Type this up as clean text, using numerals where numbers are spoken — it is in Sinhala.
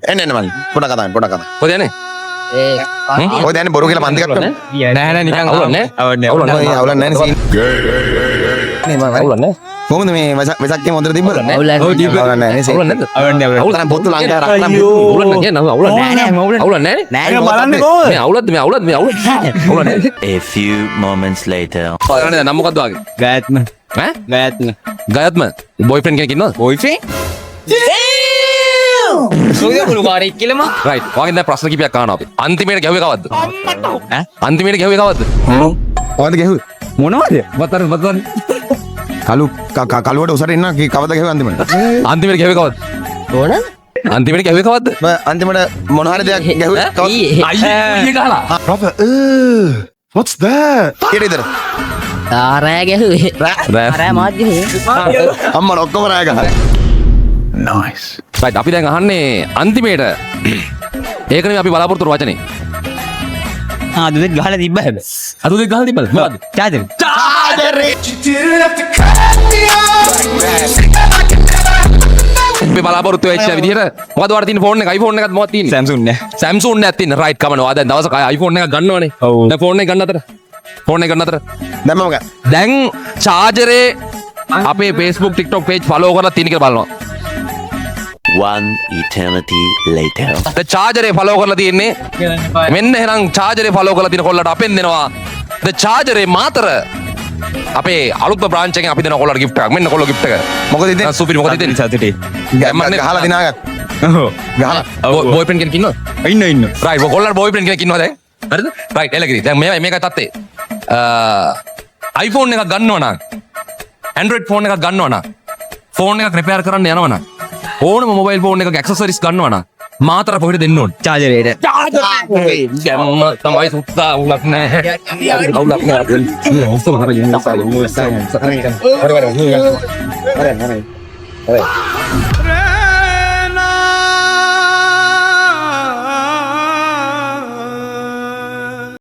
එන්න එන්න මල්ලි. පොඩක් කතා කරන්න, පොඩක් කතා. කොහෙද යන්නේ? ඒ ඔය දැන් බොරු කියලා පන්ති එකක් කරමු. නෑ නෑ, නිකන් අවුලක් නෑ. අවුලක් අවුලක් ඔය නෑ. අවුලක් නෑනේ සීන්. නේ මම හරි. අවුලක් නෑ. කොහොමද මේ වෙසක් වෙසක් එහෙම හොඳට තිබ්බද? අවුලක් ඔව්, තිබ්බ. අවුලක් නෑ නේ සීන්. අවුලක් නැද්ද? අවුලක් නෑ. අවුලක් තරම් පොත්තු ලංකාවේ රත්තරන් අයියෝ. අවුලක් නෑ කියන්න, අවුලක් නෑ. නෑ නෑ අවුලක් අවුලක් නෑනේ. නෑ. ඒක බලන්නේ කොහොමද? මේ අවුලක්ද, මේ අවුලක්ද, මේ අවුලක්? අවුලක් නෑ. A few moments later. ඔයාලා නේද, නම මොකද්ද ඔයාගේ? ගායත්ම. ඈ? ගායත්ම. ගයත්ම. බොයිෆ්‍රෙන්ඩ් කෙනෙක් ඉන්නවද? බොයිෆ්‍රෙන්ඩ්? කොයිද කුළු කාරෙක් කියලාම. රයිට්. ඔයාගෙන් දැන් ප්‍රශ්න කිපයක් අහනවා අපි. අන්තිමේට ගැහුවේ කවද්ද? ඈ? අන්තිමේට ගැහුවේ කවද්ද? කොහොමද ගැහුවේ? මොනවද? වතර වතර. කළු කළුවට උසට ඉන්න කවද ගැහුවේ අන්තිමට? අන්තිමේට ගැහුවේ කවද්ද? ඕන. අන්තිමේට ගැහුවේ කවද්ද? මම අන්තිමට මොන හරි දෙයක් ගැහුවේ කවද්ද? ඊයේ. අයියේ ඊයේ ගහලා. Brother, what's that? කීයට විතර? ආ, රෑ ගැහුවේ. රෑ. රෑ මාත් ගැහුවේ. අම්මා ඔක්කොම රෑ ගහලා. Nice. Right, අපි දැන් අහන්නේ අන්තිමේට. ඒක නෙමෙයි අපි බලාපොරොත්තු වුණු වචනේ. ආ, දුදෙක් ගහලා තිබ්බ හැබැයි. අද උදේ ගහලා තිබ්බද? මොකද්ද? චාර්ජර්. අපි බලාපොරොත්තු වෙච්ච විදිහට මොකද ඔයාලට තියෙන ෆෝන් එක, iPhone එකක්ද මොකක්ද තියෙන්නේ? Samsung නෑ. Samsung එකක් තියෙන. රයිට්, කමන ඔයා දැන් දවසක iPhone එකක් ගන්නවනේ. ඔව්. දැන් ෆෝන් එක ගන්න අතර. ෆෝන් එක ගන්න අතර. දැන් මම දැන් චාර්ජරේ අපේ Facebook, TikTok page follow කරලා තියෙන කියලා බලනවා. One eternity later. දැන් චාර්ජරේ ෆලෝ කරලා තියෙන්නේ. මෙන්න එහෙනම් චාර්ජරේ ෆලෝ කරලා තියෙන කොල්ලට අපෙන් දෙනවා ද චාර්ජරේ මාතර අපේ අලුත්ම බ්‍රාන්ච් එකෙන් අපි දෙන කොල්ලට ගිෆ්ට් එකක්. මෙන්න කොල්ලෝ ගිෆ්ට් එක. මොකද ඉතින්? ආ, සුපිරි. මොකද ඉතින්? සතුටේ. ගැම්මක් නේ. ගහලා දිනාගත්ත. ඔව්. ගහලා. බොයිෆ්‍රෙන්ඩ් කෙනෙක් ඉන්නවද? ඉන්න ඉන්න. රයිට්, ඔය කොල්ලට බොයිෆ්‍රෙන්ඩ් කෙනෙක් ඉන්නවා දැන්. හරිද? රයිට්, එලකිරි. දැන් මේකයි මේකයි තත්ත්වය. iPhone එකක් ගන්නවා නම්, Android phone එකක් ගන්නවා නම්, ෆෝන් එකක් රිපෙයාර් කරන්න යනවා නම්, ඕනම මොබයිල් ෆෝන් එකක ඇක්සසරිස් ගන්නවා නම් මාතර කොහෙද දෙන්න ඕනේ? චාර්ජරේට. ගැම්ම තමයි සුත්තා. අවුලක් නෑ. අවුලක් නෑ. ඔක්කොම හරි. හරි හරි හරි හරි.